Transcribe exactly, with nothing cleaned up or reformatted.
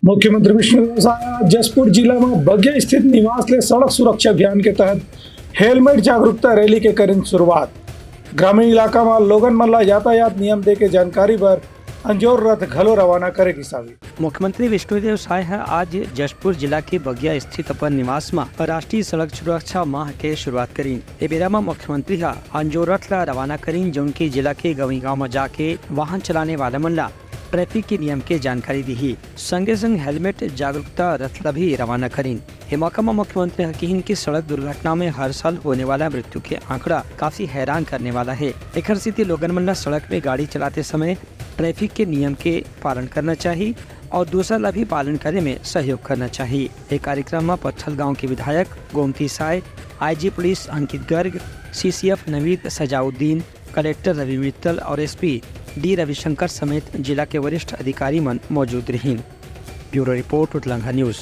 मुख्यमंत्री विष्णुदेव साय ह जशपुर जिला म बगिया स्थित निवास ले सड़क सुरक्षा अभियान के तहत हेलमेट जागरूकता रैली के करिन शुरुआत। ग्रामीण इलाका म लोगन मन ला यातायात नियम दे के जानकारी बर अंजोर रथ घलो रवाना करे गिस हावे। मुख्यमंत्री विष्णुदेव साय ह आज जशपुर जिला के बगिया स्थित अपन निवास म राष्ट्रीय सड़क सुरक्षा माह के शुरुआत करिन। ए बेरा म मुख्यमंत्री ह अंजोर रथ ला रवाना करिन, जउन की जिला के गंवई गांव म जाके वाहन चलाने वाला मन ला ट्रैफिक के नियम के जानकारी दिही। संगे संग हेलमेट जागरूकता रथ ला भी रवाना करिन। ए मौका म मुख्यमंत्री ह किहिन कि सड़क दुर्घटना में हर साल होने वाला मृत्यु के आंकड़ा काफी हैरान करने वाला हे। एखर सेती लोगन मन ला सड़क में गाड़ी चलाते समय ट्रैफिक के नियम के पालन करना चाही और दूसर ला भी पालन करे में सहयोग करना चाही। ए कार्यक्रम म पत्थल गांव के विधायक गोमती साय, आईजी पुलिस अंकित गर्ग, सीसीएफ नवीद सजाउद्दीन, कलेक्टर रवि मित्तल और एसपी डी रविशंकर समेत जिला के वरिष्ठ अधिकारी मन मौजूद रहिन। Bureau report, Utlangha news.